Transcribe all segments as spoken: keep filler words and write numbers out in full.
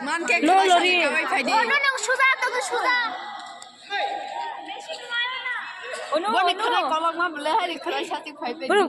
No, lori. Ono nang suja, tong suja. Ono, boni ono. Khna kolokma bole hari khna sati phai bai. Bro.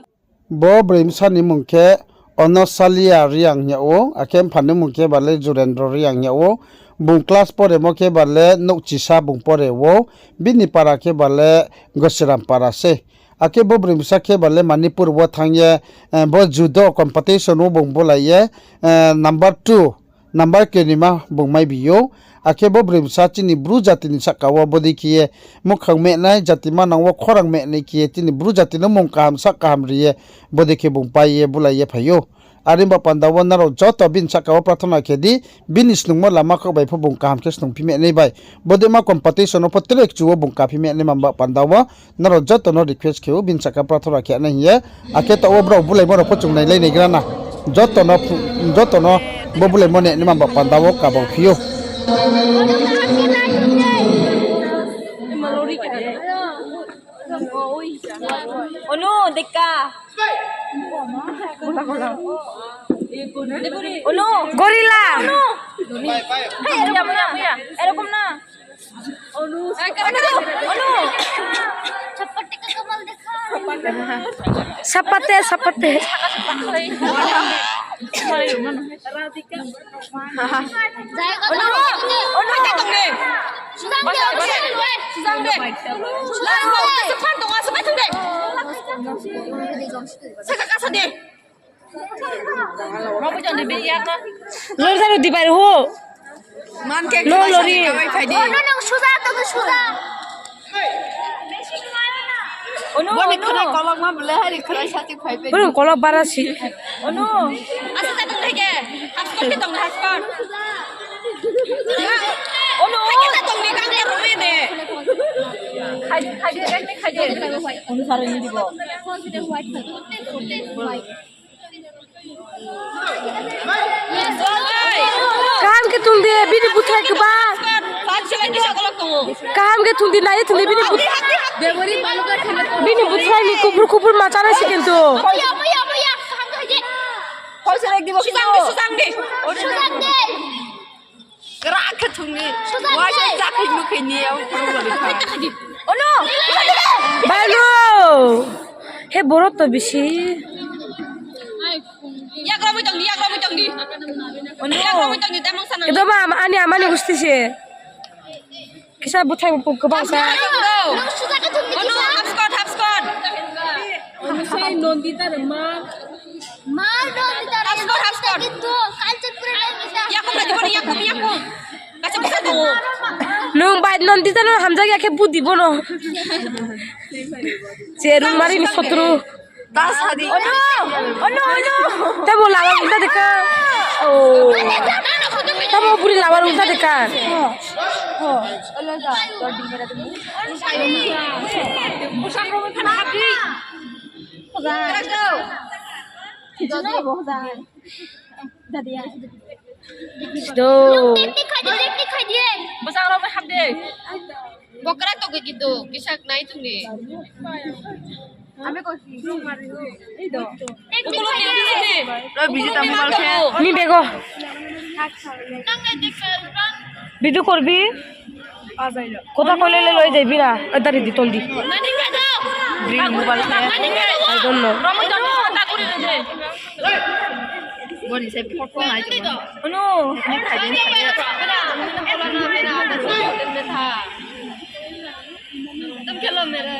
Bo broi bsa ni mung khe Ono Salia Reang hing yag ou, akhe mpha ni mung khe bale Jurendro Reang hing yag ou. Bung class poremo khe bale nouhchisa bung pore ou. Bini para khe bale Gosiram para se. Akhe bo broi bsa khe bale Manipur wo thanng ye, eh, bo judo competition wo bung bulai ye, eh, number two, number kenima bung mai bi ou. Akhe bo broi bsa chini Bru jati ni sahka wo bodei khe ye muhkhang mehnai, jati manang wo khorang mehnai khe ye chini Bru jati no mung kaham sah kaham ri ye bodei khe bung pai ye bulai ye phai ou. Are ba panda wo nrao joto bini sahka wo prathona khe di, bini snungmo lama khaoh bai pho bung kaham khe snung phi mehnai bai. Bodei ma competition wo pho tre kchu wo bung ka phi mehnai ma ba panda wo nrao joto no request khe ou, bini sahka prathona khe nai hing ye. Akhe taoh wo brao bulaimo rao pho chung nailai naigra na. Joto no phu-, joto no bo bulaimo ni nima ba panda wo kaba phi ou. Onu, deka. Onu. Gorilla. Onu. Hey, এরকম না, এরকম না। Onu. Onu. Sapate, sapate. Ono, ono. Sudang de, sudang de. Sudang de. Sudang de. Sudang de. Sudang de. Sudang de. Lori jani di bai ro. Man khe no lori. Ono nang suja, tong suja. Ono, boni ono. Khna kolokma bole hari khna sati phai bai. Bro, kolok bara si. Ono. Asa ta tong thai ke. Hapskot ke tong hapskot. Ono. Thai ke ta tong ni kang ke rumi de. Khai de, khai de, khai de, khai de. Ono sari ni dibo. Kaham khe thung di, bini búthaih kba. Kaham khe thung di, nai ye thung di, bini bút-, bini búthaih ni kuphur kuphur ma chánai se kintu. Gra khe thung ni. Waisa chakri nukhai ni, ang problem kha. Ono. Bai no. He borok to bisi. Yak romwi tong di, yak romwi tong di. Ono. Yak romwi tong di, tamang sana. Kedo ma, ama, ani ama ni gusti se. Kisa búthaih pung kebang sa. Ono, hapskot, hapskot. Ono sai Nondita rema. Mal dong di tara. Hapskor, hapskor. Kintu culture pura dong di tara. Yakum lagi bani, yakum, yakum. Kacha basa dong. Nung bai Nondita no hamjak ya khe budi bono. Cherung mari ni sotru. Ta sadi. Ono, ono, ono. Tamo labar ulta dekha. Oh. Tamo buri labar ulta dekha. Sido. Bwsang rok bai hap de. Bokra to gwi kitu, kisa nai thung di. Ni bego. Video korbi. Kotha koile le loi jai bira. Adari di tol di. Bring mobile khe. I don't know. Boni se photo nai tong. Ono. Tum khelo mere.